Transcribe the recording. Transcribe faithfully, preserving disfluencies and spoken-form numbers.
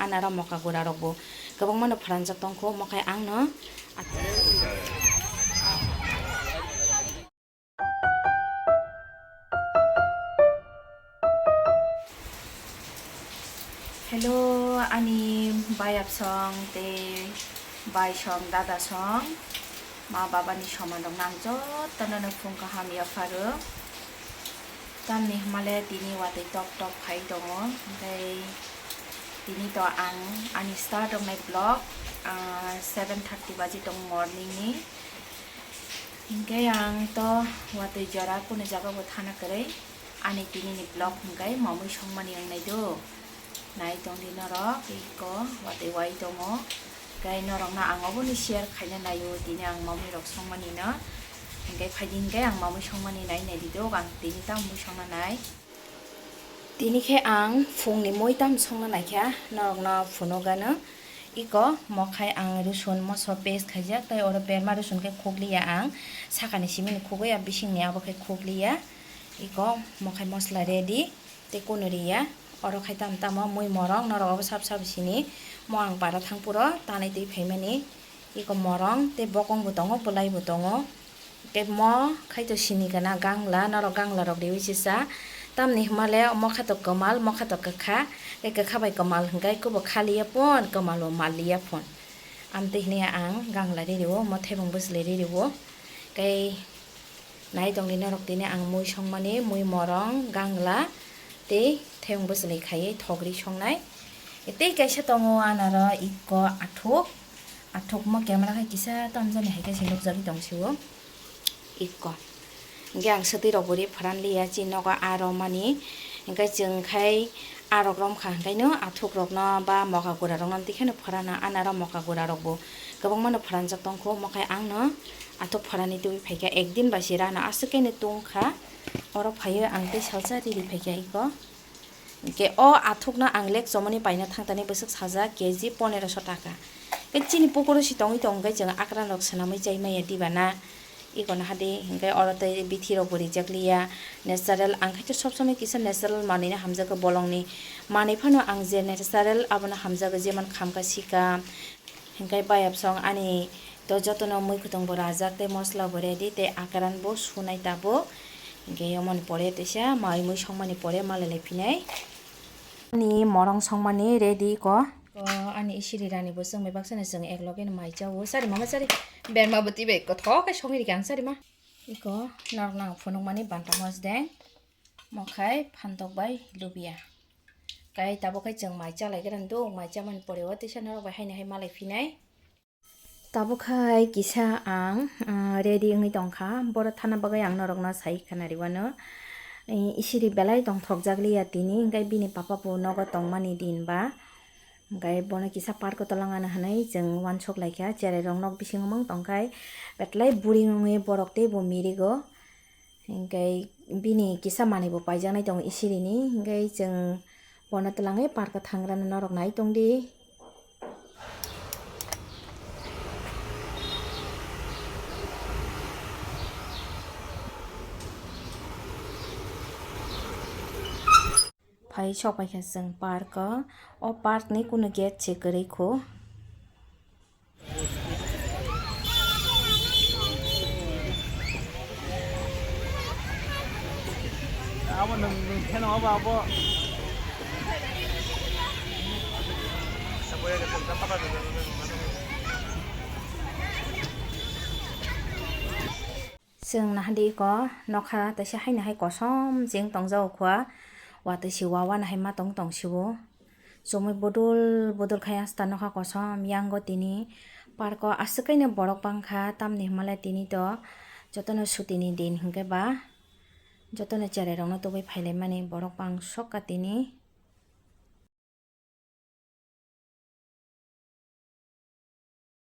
Anaro moka gura rokbo kwbangmano pharanjak tongkho, mokhai angno. Hello, ani bayap song tei bai song, dada song, ma baba ni soman rok nang jotono no phung kaham yapharo. Tamni hwnmale tini watwi tok tok khai tongo, hwnkhe tini to ang ani start roknai vlog, ah, seven thirty baji tong morning ni. Hwnkhe ang to watwi jora kunu jaga bo thana kwrwi, ani tini ni vlog hwnkhe mamwi songmani wngnai do. Nai tongdi norok, iko watwi wai tongo. Tei norokno ang oboni share khaina naio, tini ang mamwi rok songmani no. Hwnkhe phaidi hwnkhe ang mamwi songmani nai naidi do, ang tini tamo mui songna nai. Tini khe ang phungni mui tamo songna naikha, norokno phunukgano. Iko mokhai ang rusun moso paste khaijak, tei oro berma rusun khe khukliya ang. Sakani simini khugwi, a bisingni abo khe khukliya. Iko mokhai mosla ready. Tei kunu riya, oro khai tamo tamo mui morong, norok obo sab sab sini. Mo ang para thang puro tanai twi phaimani. Iko morong tei bokong bo tongo, bwlai bo tongo. Tei mo khai to sini gana gangla, norok gangla rok riwi sisa. Tamni hwnmale mo kha to kwmal, mo kha to kwkha. Tei kwkha bai kwmal hwnkhe kubo khaliya phun, kwmal bo maliya phun. Amtwi hwnwi ang gangla ririwo, mo thebong bwswlwi ririwo. Tei Nai tongdi norok tini ang mui songmani, mui morong, gangla tei thayung bwswlwi khaiwi thogri songnai. Tei kaisa tongo anaro ikko athuk, athukmo camera hai kisa tamjani hai khe se nukjagwi tong sio ikko. Hwnkhe ang swtwi rok bo ri pharan liya chini nogo aro mani, hwnkhe chwng khai arok romkha hwnkhe no athuk rokno ba moga gura rokno twi kheno pharana anaro moga gura rok bo kwbangma no pharanjak tongkho, omo khai ang no Athuk pharani tubui phaikha, ekdin bai se rana aswk khe no tungkha. Oro phaiwi ang tei salsa riri phaikha iko. Hwnkhe o athukno ang lek chomoni paina thangtani bwswk sajak K G poneroso taka. Khe chini pukuro si tongwi tongkhe chwng akran rok swnamwi chai maya diba na? Iko no hadi hwnkhe oro tei bithi rok bo rijak liya. Natural ang khe sob somoi kisa natural manwi no hamjakgo bolongni. Manwi phano ang je natural abono hamjakgo, jemon khamkha sikam. Hingke bayapsong ani to jotono mui kutung bo rajak tei mosla bo ready tei akaran bo sunai tabuk. Hingke yomoni pore teisa mai mui songmani pore malai lai phinai. Ani morong songmani ready ko. Ko ani isiri rani bo chwng bai baksa ni chwng ek loge ni mai chao. Sari mama sari. Berma bwtwi bai kothok khe songwi rikha ang sari ma. Iko norok nang phunukmani banta mosdeng. Mokhai phantok bai lubia. Kai tabuk khai chwng mai chalai gra do, mai chamani pore o teisa norok bai haino hai malai phinai. Tabuk khai kisa ang, ah, ready wngwi tongkha, boro thana bagwi ang norokno sai khana riwano. I-, isiri belai tongthokjak liya tini, hwnkhe bini papa bo nogo tongmani din ba. Hwnkhe bono kisa park o tolong ano hinwi chwng uansuk laikha, cherai rok nok bisingo mung tongkhai betlai boring wngwi borok teibo mirigo. Hingke bini kisa manwi bo paijaknai tongo isirini, hingke chwng bono twlangwi park o thangrano norok nai tongdi. Phai sok paikha chwng park o, o park ni kunu gate se kwrwi kho. Abo nwng, nwng pheno abo, abo. Chwng nahadi iko nokha teisa haino hai kosom cheng tongjago khua, watwi si wawa no hai ma tong tong sio. Chumui bodol bodol khai asta nokha kosom yango tini park o aswk kaino borok bangkha, tamni hwnmale tini to jotono sutini din hinkhe ba jotono cherai rokno tubui phailaimani borok bang sokha tini.